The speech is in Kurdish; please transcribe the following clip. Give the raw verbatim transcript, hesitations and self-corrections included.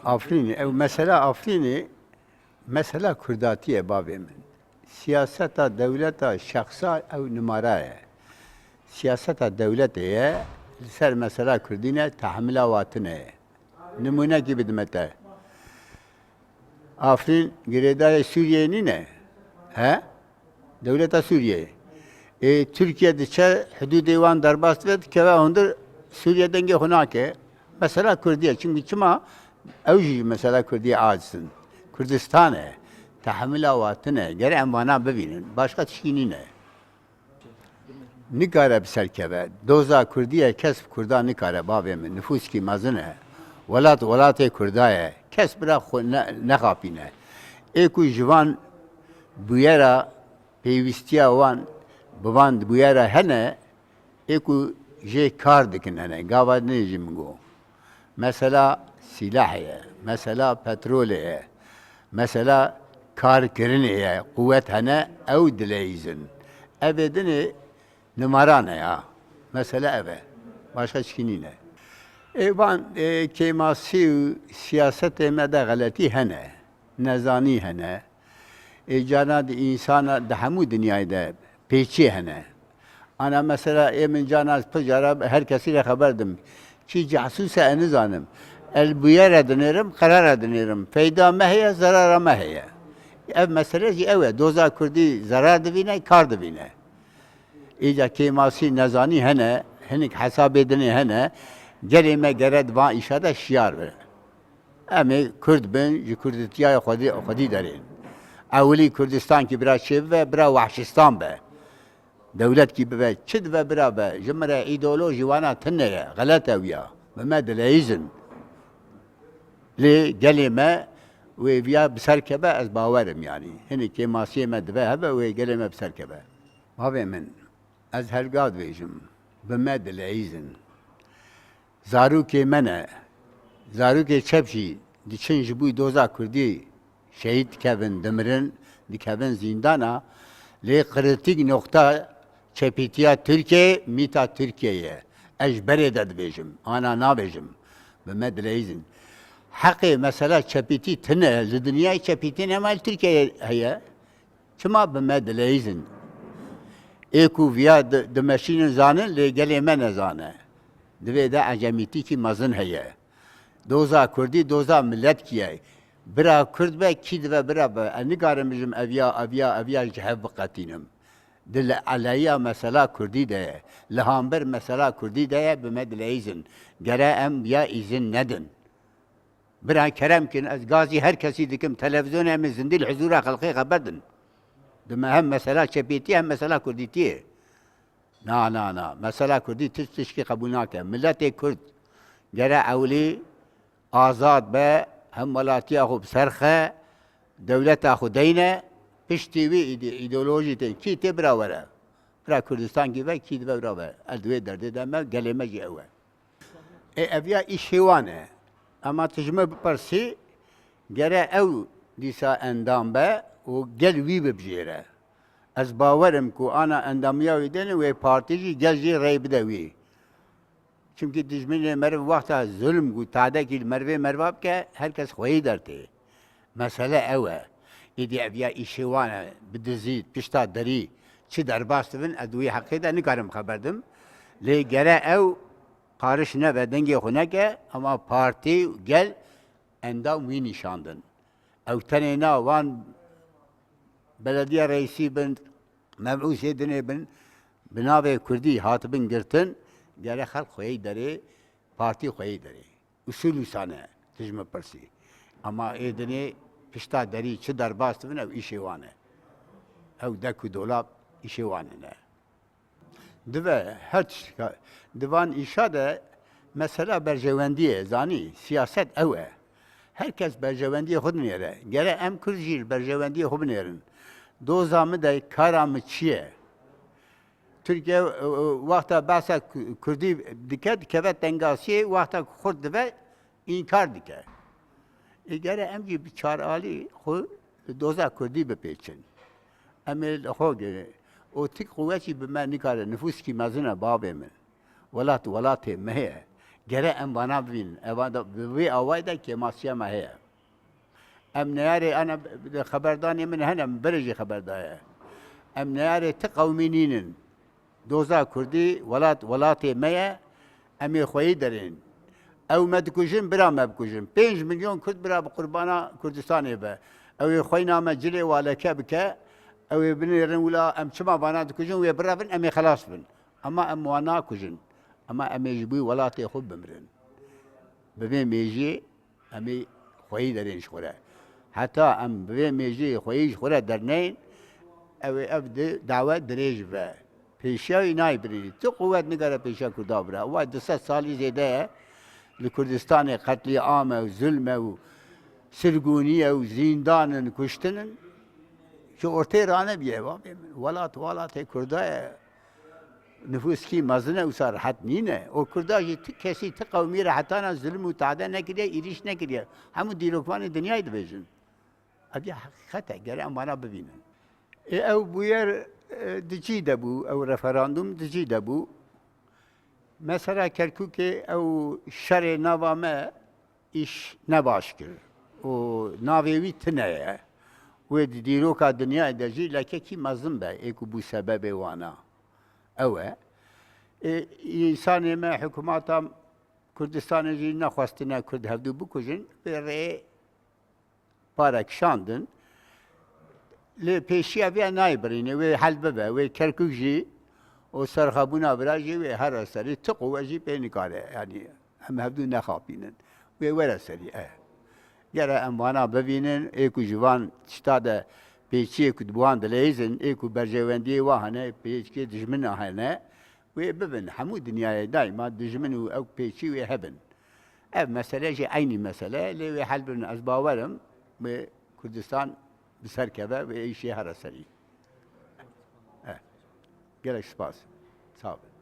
Afrînê, ew mesela Afrînê, mesela Kurdatî ye bavê min. Siyaseta dewleta şexsa ew nimara ye. Siyaseta dewletê ye, li ser mesela Kurdî ne, tehmila wa tune ye. Nimûnekî bidime te. Afrîn girêdayê Sûriyeyê nîne? He? Dewleta Sûriyeyê. Ê, Tirkiye diçe hidûdê wan derbas dibe, dikeve hundir, Sûriye dengê xwe nake. Mesela Kurdî ye. Çimkî çima? Ew jî ji mesela Kurdiyê aciz in. Kurdistan e. Tehemila wa tune. Gere em vana bibînin. Başqa tişkî nîne. Nikare bi ser keve. Doza Kurdî ye, kes bi Kurda nikare, bavê min. Nifûskî mezin e. Welat, welatê Kurda ye. Kes bira xwe ne-, nexapîne. Ê ku ji van bûyera, pêwîstiya wan bi van bûyera hene, ê ku jê kar dikin hene. Gava dinê jî min got. Mesela sîlahê ye, mesela petrolê ye, mesela karkirinê ye, quwet hene, ew dileyîzin. Ev ê dinê nimaran e ya. Mesele ev e. Başqa çikî nîne. Ê van, ê, kêmasî û siyasetê me de xeletî hene. Nezanî hene. Ê cana di însana di hemû dinyayê de pêçî hene. Ana mesela ê min cana ez pir cara her kesî re xeber dim. Kî cehsûs e, ez nizanim. Ez bûyere dinêrim, qerara dinêrim. Feyda me heye, zerara me heye. Ev mesele jî ew e. Doza Kurdî zerar divîne, kar divîne. Îca kêmasî nezanî hene, hinik hesabê dinê hene. Gelê me gere di van îşa de şiyar be. Em ê Kurd bin, ji Kurdîtiya xwedî, xwedî derên. Ewilî Kurdistan kî bira çê bibe, bira Wehşistan be. Dewlet kî bibe, çi dibe bira be. Ji min re îdeolojî wana tune ye, xelet e wiya. Bi me dileyîzin. Lê gelê me wê viya bi ser keve, ez bawer im yanî. Hinî kêmasiyê me dibe hebe, wê gelê me bi ser keve. Bavê min, ez helga dibêjim, bi me dileyîzin. Zarokê me ne. Zarokê çep jî diçin ji bo doza Kurdî şehîd dikevin, dimirin, dikevin zîndana. Lê kritik noqta çepîtiya Tirkiye, mîta Tirkiye ye. Ez ji berê de dibêjim, ana nabêjim. Bi me dileyîzin. Heqê mesela çepîtî tune, li dinyayê çepîtî nema li Tirkiye heye. Çima bi me dileyîzin? Ê ku viya di-, dimeşînin zanin, lê gelê me nezane. Divê de ecemîtîkî mezin heye. Doza Kurdî, doza miletkî ye. Bira Kurd be, kî dibe bira be. Ez nikarim bijim eviya, eviya, eviya ji hev biqetînim. Di li eleyiya mesela Kurdî de ye. Li hamber mesela Kurdî de ye, bi me dileyîzin. Gere em ya îzin nedin. Bira kerem kin, ez gazî her kesî dikim, televîzyonê em ê zindî li hizûra xelkê xeber din. Di me hem mesela çepîtî hem mesela kurdîtiyê. Na, na, na. Mesela kurdî tişt tişkî qebûl nake. Miletê kurd gere ewlî azad be, hem welatiya xwe bi ser xe, dewleta xwe deyne, piştî wî îde-, îdeolojî tên. Kî tê bira were. Bira Kurdistan kî ve, kî dibe bira ve. Ez di wê derdê de me, gelê me jî ew e. Ê, ev ya îşê wan e. Ema tu ji min bipirsî, gere ew dîsa endam be û gel wî bibijêre. Ez bawer im ku ana endamiya wî dene wê partî jî gel jî rey bide wî. Çimkî dijminê meriv wexta zulm ku tadekî li merivê meriva bike, her kes xweyî dertê. Mesele ew e. Êdî ev ya îşê wan e, bi dizî, pişta derî çi derbas dibin, ez di wî heqê de nikarim xeber dim. Lê gere ew qariş nebe, dengê xwe neke, ema partî û gel endam wî nîşandin. Ew tenê na wan belediye reîsî bin, mebûsê dinê bin, bi navê kurdî hatibin girtin, gere xelk xweyî derê, partî xweyî derê. Usul wisa ne, tu ji min pirsî. Ema ê dinê pişta derî çi derbas dibin, ew îşê wan e. Ew dek û dolab îşê wan e ne. Dibe her tiştka, di van îşa de mesela berjewendiyê, zanî, siyaset ew e. Her kes berjewendiyê xwe dinêre. Gere em Kurd jî li berjewendiyê xwe binêrin. Doza min de kara min çi ye? Tirkiye, e, e, wexta behsa Ku-, Kurdî dike, dikeve tengasiyê, wexta ku xurt dibe, înkar dike. Ê gere em jî bi çar alî xwe li doza Kurdî bipêçin. Em ê li xwe gere. Û tik quwet jî bi me nikare, nifûskî mezin e bavê min. Welat welatê me ye. Gere em vana bibînin. Eva da, bi vê awayî de kêmasiya me heye. Em neyarê, ana, xeberdanê min hene, min berê jî xeber daye. Em neyarê ti qewmî nînin. Doza Kurdî welat, welatê me ye, em ê xweyî derên. Ew me dikujin, bira me bikujin. Pênc milyon Kurd bira bi qurbana Kurdistanê be. Ew ê xweyna me cilê waleke bike, ew ê binêrin wila em çima vana dikujin, wê birevin, em ê xelas bin. Ema em wan nakujin. Ema em ê ji bo welatê xwe bimirin. Bi vê mêjiyê em ê xweyî derên ji xwe re. Heta em bi vê mêjiyê xweyî ji xwe re derneyên, ew ê ev di dawe dirêj be. Pêşiya wî nayê birînî. Tu quwet nigere pêşiya Kurda bira. Wa du sed salî zêde ye. Li Kurdistanê qetlîame û zulme û sirgûniye û zîndanin, kuştinin. Ji ortê ranebîye. Welat, welatê Kurda ye. Nifûskî mezin e, wisa rehet nîne. O Kurda jî ti kesî, ti qewmî re hetana zulm û tade nekiriye, êrîş nekiriye. Hemû dîrokvanê dinyayê dibêjin. Ev ya heqîqet e, gere em vana bibînin. Ê ew bûyer, e, di cî de bû, ew referandûm di cî de bû. Mesela Kerkûkê ew şerê nava me îş ne baş kir û navê wî tune ye. Wê di dîroka dinyayê de jî lekekî mezin be, ê ku bû sebebê wana. Ew e. Ê, însanê me, hikûmata Kurdistanê jî nexwestine Kurd hevdû bikujin, vê rê pare kişandin. Lê pêşiya vê nayê birînê, wê hel bibe, wê Kerkûk jî û serxebûna vira jî wê here serî, ti quwe jî pê nikare. Yanî em hevdû nexapînin. Wê were serî, e. Gere em vana bibînin, ê ku ji van tişta de pêçiyê ku di wan dileyîzin, ê ku berjewendiyê wa hene, pêçikê dijmina hene, wê bibin. Hemû dinyayê daîma dijmin û ew pêçî wê hebin. Ev mesele jî eynî mesele, lê wê hel bin. Ez bawer im, wê Kurdistan bi ser keve, wê êşê here serî. Eh. Gelek spas. Sağ olun.